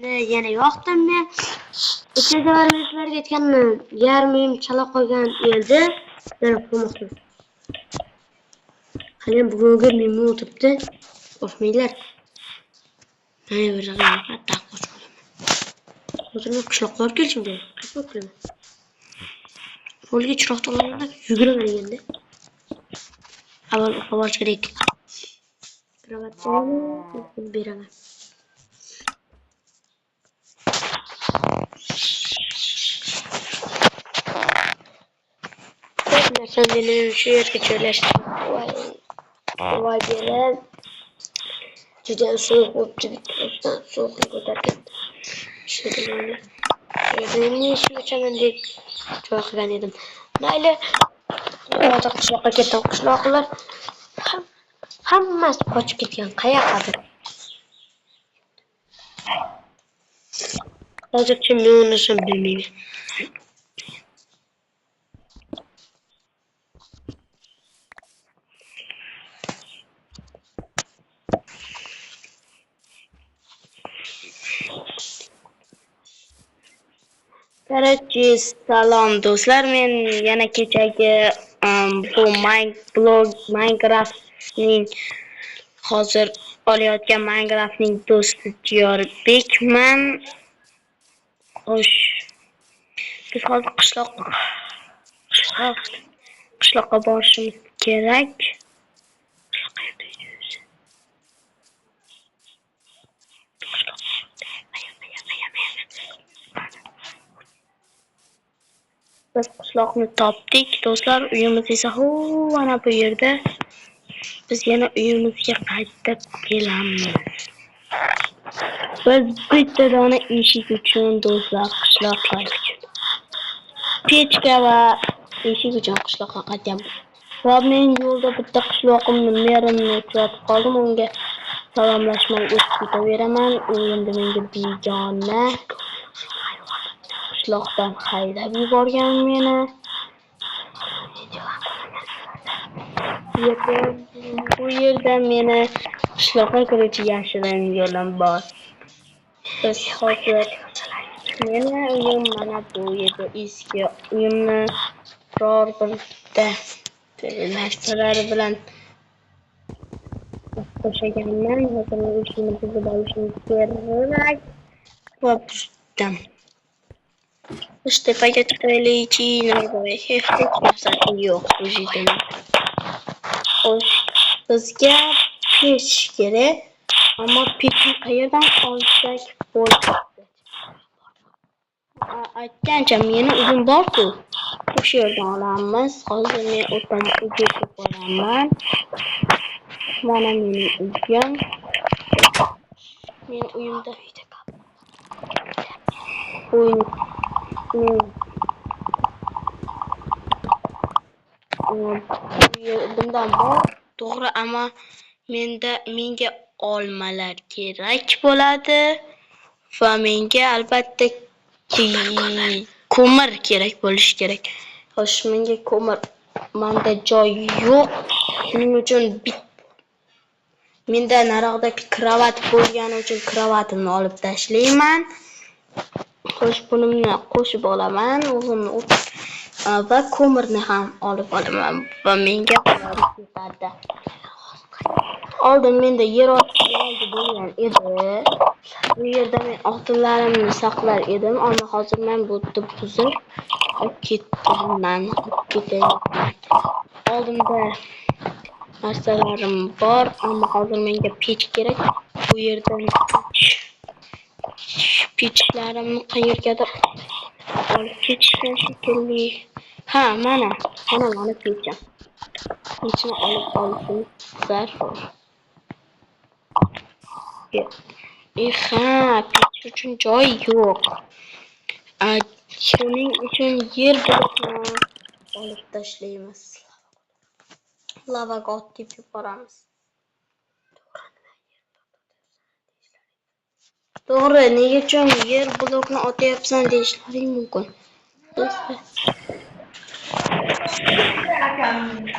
Yana yoqdim men. Ikki safar men sizlarga aytganman, yarim uyim chala qolgan edi. Yana qurmoqchiman. Haliyam bugungi meni o'tiribdi. Qo'rqmanglar. Mana bir hatto qo'shib qolaman. Hozir men qishloqqa borib kelishim kerak. Qaytib kelaman. Qo'lga chiroqni olaman, yuguraman endi. Avval uxlab olish kerak. Kravatni olaman, beraman. Ko'p narsani meni shu yerga joylashtirib voy berib juda sovuq bo'libdi, bitta sovuqni ko'targan. Shu yerda uchaman deb joy qilgan edim. Mayli, hozir qishloqqa ketdim. Qishloqlar hammasi qochib ketgan. Qayoqqadir. Hozircha men unisini bilmayman. Короче, salom do'stlar. Men yana kechagi bu Minecraftning hozir olayotgan Minecraftning do'sti Diyorbekman. Xo'sh, biz hozir qishloqqa borishimiz kerak. Qishloq qayerda edi o'zi? Qishloq. Biz qishloqni topdik, do'stlar. Uyimiz esa mana bu yerda. Biz yana uyimizga qaytib kelamiz. Biz bitta dona eshik uchun do'stlar qishloqqa pechka va eshik uchun qishloqqa qaytyapmiz. Va men yo'lda bitta qishloqimni merimni uchratib qoldim. Unga salomlashmay o'tib ketaveraman. U endi menga begona. Qishloqdan haydab yuborgan meni. Bu yerda meni qishloqqa kiruvchi yashirin yo'lim bor. Biz hozir meni uyim mana bu yerda, eski uyimni biror bitta narsalar bilan tashlaganman. Hozir men eshikni buzib olishim kerak va buzdim. Biz tepaga chiqaylikchi, nima bor? Hech narsa yo'q bu yerda. Xo'sh, bizga pech kerak. Ammo pechni qayerdan olsak bo'ladi? Aytgancha meni uyim bor-ku. O'sha yerdan olamiz. Hozir men o'rtam uyga boraman. Mana mening uyim. Men uyimda uy bundan bor, to'g'ri, ammo menga olmalar kerak bo'ladi va menga albatta ko'mir kerak bo'lishi kerak. Xo'sh, menga ko'mir, menda joy yo'q. Shuning uchun menda naryoqda kravat bo'lgani uchun kravatimni olib tashlayman. Xo'sh, bunimni qo'shib olaman, o'zimni va ko'mirni ham olib olaman va menga yetadi. Oldin menda yer osti joyi bo'lgan edi. Bu yerda men oltinlarimni saqlar edim, ammo hozir men bu yerni buzib olib ketdim. Oldimda narsalarim bor, ammo hozir menga pech kerak. Bu yerdan pechlarimni qayergadir olib ketishgan shekilli. Ha, mana pechim. Pechni olib olishim zarur. Ha, pech uchun joy yo'q. Shuning uchun yer blokni olib tashlaymiz. Lavaga otib yuboramiz. To'g'ri, nega uchun yer blokni otyapsan deyishlaring mumkin.